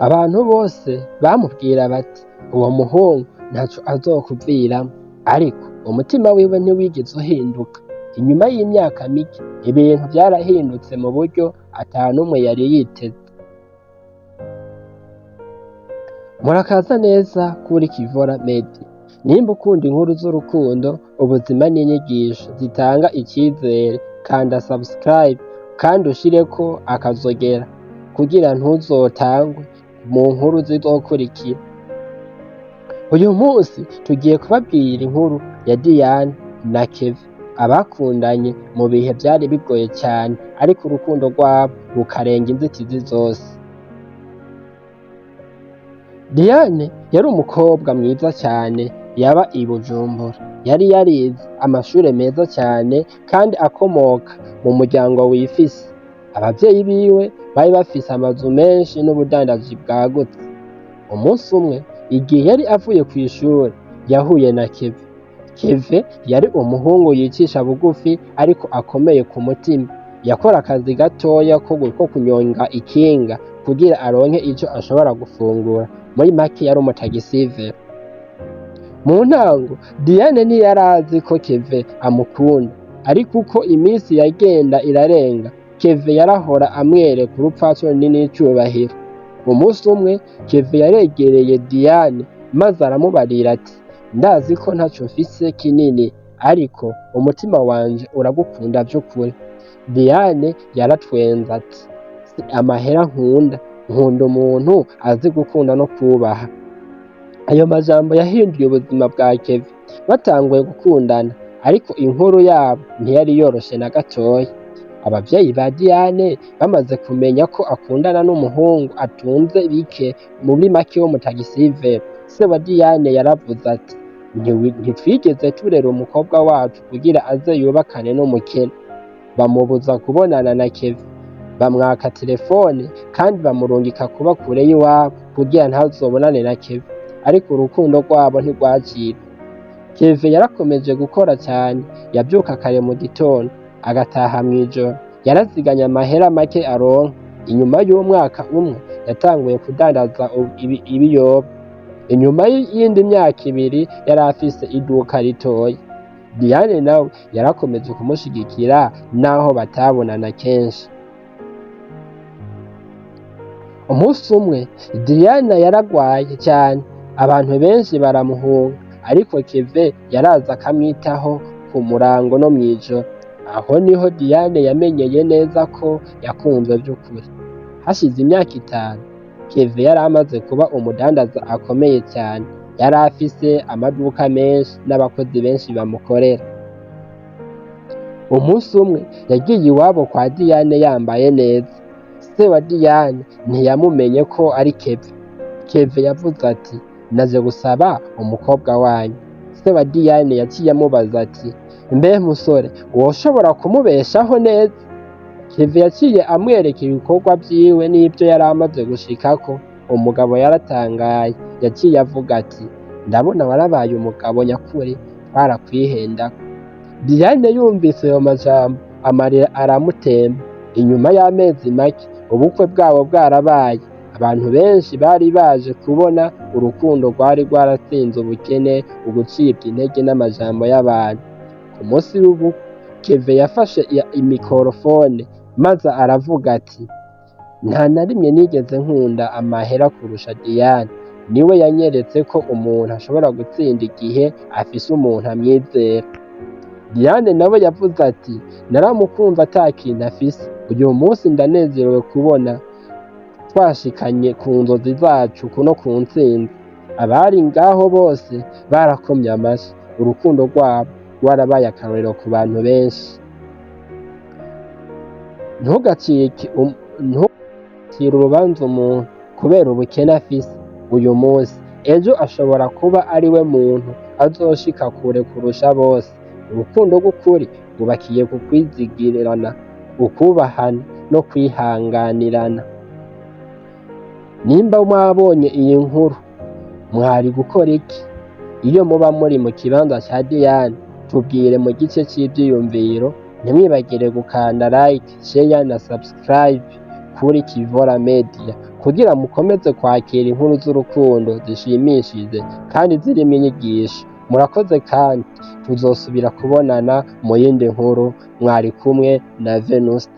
Abantu bose bamubwira bati: "Uwo muhungu ntaco azokuviramwo." Ariko umutima wiwe ntiwigeze uhinduka. Inyuma y'imyaka mike, ibintu vyarahindutse mu buryo ata n'umwe yari yiteze. Murakaza neza kuri Kivora Media. Nimba ukunda inkuru z'urukundo, ubuzima n'inyigisho zitanga icizere, kanda subscribe kandi ushireko akazogera kugira ntuzotangwe mu nkuru zizokurikira. Uyu munsi tugiye kubabwira inkuru ya Diane na Kevin, abakundanye mu bihe vyari bigoye cyane, ariko urukundo rwabo rukarenga inzitizi zose. Diane yari umukobwa mwiza cyane yaba i Bujumbura. Yari yarize amashure meza cyane kandi akomoka mu muryango wifise. Abavyeyi biwe bari bafise amazu menshi n'ubudandaji bwagutse. Umunsi umwe, igihe yari avuye kw'ishure, yahuye na Keve. Keve yari umuhungu yicisha bugufi ariko akomeye ku mutima. Yakora akazi gatoya ko kunyonga ikinga kugira aronke ico ashobora gufungura. Muri make yari umutagisivero. Mu ntango, Diane ntiyarazi ko Keve amukunda, ariko uko iminsi yagenda irarenga, Keve yarahora amwereka urupfasoni n'icubahiro. Umunsi umwe, Keve yaregereye Diane maze aramubarira ati: "Ndazi ko ntaco mfise kinini, ariko umutima wanje uragukunda vy'ukuri." Diane yaratwenze ati: "Si amahera nkunda, nkunda umuntu azi gukunda no kubaha." Ayo majambo yahinduye ubuzima bwa Keve. Batanguye gukundana, ariko inkuru yabo ntiyari yoroshe na gatoya. Abavyeyi ba Diane bamaze kumenya ko akundana n'umuhungu atunze bike, muri make w'umutagisivero, se wa Diane yaravuze ati: "Ntitwigeze turera umukobwa wacu kugira aze yubakane n'umukene." Bamubuza kubonana na Keve, bamwaka telefone kandi bamurungika kuba kure y'iwabo kugira ntazobonane na Keve. Ariko urukundo rwabo ntirwacitse. Keve yarakomeje gukora cyane, yavyuka kare mu gitondo agataha mw'ijoro. Yaraziganya amahera make aronka. Inyuma y'umwaka umwe yatanguye kudandaza ibiyoba. Inyuma y'iyindi myaka 2 yari afise iduka ritoya. Diane nawe yarakomeje kumushigikira naho batabonana kenshi. Umunsi umwe Diana yaragwaye cyane, abantu benshi baramuhunga, ariko Keve yaraza akamwitaho ku murango no mw'ijoro. Aho niho Diane yamenyeye neza ko yakunzwe vy'ukuri. Hashize imyaka 5, Keve yari amaze kuba umudandaza akomeye cyane. Yari afise amaduka menshi n'abakozi benshi bamukorera. Umunsi umwe yagiye iwabo kwa Diane yambaye neza. Se wa Diane ntiyamumenye ko ari Keve. Keve yavuze ati: "Naje gusaba umukobwa wanyu." Se wa Diane yaciye amubaza ati: "Mbe musore, woshobora kumubeshaho neza?" Keve yaciye amwereka ibikorwa vyiwe n'ivyo yari amaze gushikako. Umugabo yaratangaye, yaciye avuga ati: "Ndabona warabaye umugabo nyakuri, twarakwihendako." Diane yumvise ayo majambo, amarira aramutemba. Inyuma y'amezi make ubukwe bwabo bwarabaye. Abantu benshi bari baje kubona urukundo rwari rwaratsinze ubukene, ugucibwa intege n'amajambo y'abantu. Ku munsi w'ubukwe, Keve yafashe imikorofone maze aravuga ati: "Nta na rimwe nigeze nkunda amahera kurusha Diane. Niwe yanyeretse ko umuntu ashobora gutsinda igihe afise umuntu amwizera." Diane nawe yavuze ati: "Naramukunze ata kintu afise. Uyu munsi ndanezerewe kubona twashikanye ku nzozi zacu no ku ntsinzi." Abari ngaho bose barakomye amashi. Urukundo rwabo rwarabaye akarorero ku bantu benshi. Ntugacire urubanza umuntu kubera ubukene afise uyu munsi. Ejo ashobora kuba ari we muntu azoshika kure kurusha bose. Urukundo rw'ukuri rwubakiye ku kwizigirana, ukubahana no kwihanganirana. Nimba mwabonye iyi nkuru, mwari gukora iki iyo muba muri mu kibanza ca Diane? Tubwire mu gice c'ivyiyumviro. Ntimwibagire gukanda like, share na subscribe kuri Kivora Media. kugira mukomeze kwakira inkuru z'urukundo zishimishije kandi zirimo inyigisho. Murakoze kandi tuzosubira kubonana mu yindi nkuru. Mwari kumwe na Venuste.